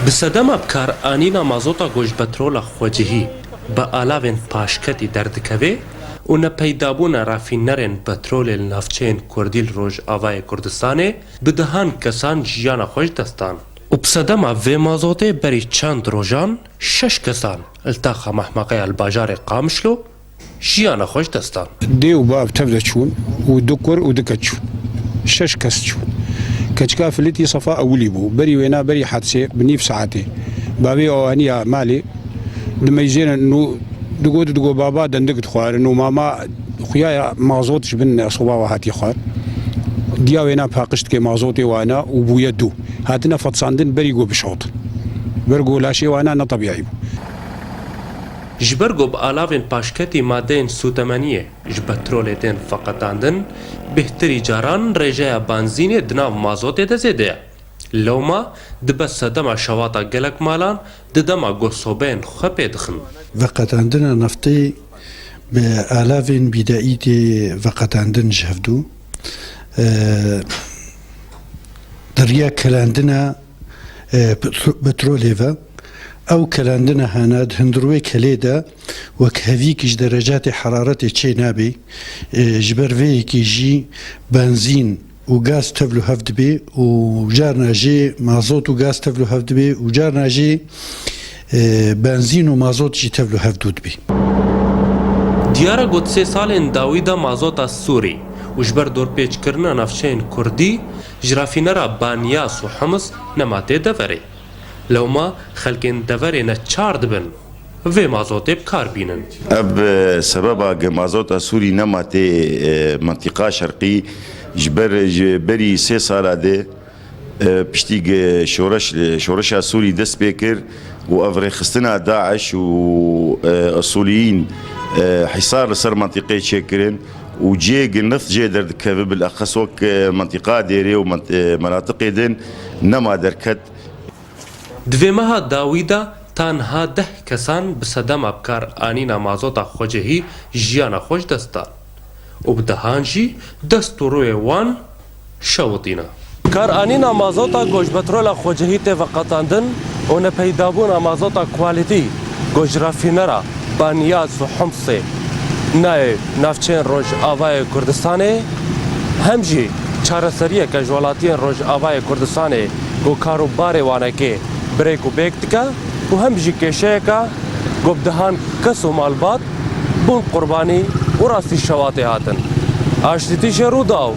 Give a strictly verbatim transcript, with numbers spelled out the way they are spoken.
Bi sedema bikaranîna mazota ku ji petrola xwecihî bi alavên paşketî derdikeve û nepeydabûna rafînerên petrolê li navçeyên kurdî li Rojavayê Kurdistanê bi dehan kesan jiyana xwe ji dest dan. Û bi sedema vê mazotê berî çend rojan şeş kesan li taxa Mehmeqeya li bajarê Qamişlo jiyana xwe ji dest dan. Dê û bav tev de çûn û du kur û du keç çûn. Şeş kes çûn. Keçika Filîtî sefa ewilî bû. Berî wêna, berî hedisê bi nîv saetê bavê ew aniya malê, dimeyzêne nû digot, digot, "Baba dendik dixwarin" û mama xuya ya mazot ji bin soba ve hatî xwar. Diya wêna paqij dike mazotê wana û bûye dû. Hatine fetsandin berî ku bişotin. Ber ku laşê wana ne tebîî bû. Ji ber ku bi alavên paşketî madeyên sûtemeniyê ji petrolê tên veqetandin, bêhtirî caran rêjeya benzînê di nav mazotê de zêde ye. Lewma dibe sedema şewata gelek malan di dema ku sobeyên xwe pê dixin. Veqetandina neftê bi alavên bîdeî tê veqetandin ji hevdû. E, di riya kelandina, e, petro-, petrolê ve, ew kelandina hene di hundirwê kelê de wek hevîkî ji derecatê heraretê çê nabê. E, ji ber vê yekê jî benzîn û gaz tevlo hev dibe û carna jê mazot û gaz tevlo hev dibe û carna jê, e, benzîn û mazot jî tevlo hev dû dibe. Diyar e ku di sê salên dawî de mazota Sûrî û ji ber dorpêçkirina navçeyên kurdî ji rafînera Banyas û Hims nema tê deverê. Lewma xelkên deverê neçar dibin vê mazotê bi kar bînin. Ev, e, sebeba ku mazota Sûrî nema tê, e, mentiqa şerqî ji ber, ji berî sê sala de, e, piştî ku şoreş, şoreşa Sûrî dest pê kir û ev rêxistina DAIŞ û, e, Esulîyîn, e, hîsar li ser mentiqê çêkirin û cihê ku neft jê derdikeve, bilexes wek, e, mentiqa Dêrê û ment-, e, menatiqê din nema derket. Di vê meha dawî de tanha deh kesan bi sedema bikaranîna mazota xwecihî jiyana xwe ji dest dan û bi dehan jî dest û rûyê wan şewitîne. Bikaranîna mazota ku ji petrola xwecihî tê veqetandin û nepeydabûna mazota kwalîtî ku ji rafînera Banyas û Humsê nayê navçeyên Rojavayê Kurdistanê, hem jî çareseriyeke ji welatiyên Rojavayê Kurdistanê ku kar û barê wanekê birêk û bêk dike û hem jî kêşeyeke ku bi dehan kes û malbat bûn qurbanî û rastî şewatê hatin. Aştîtî jê rû da û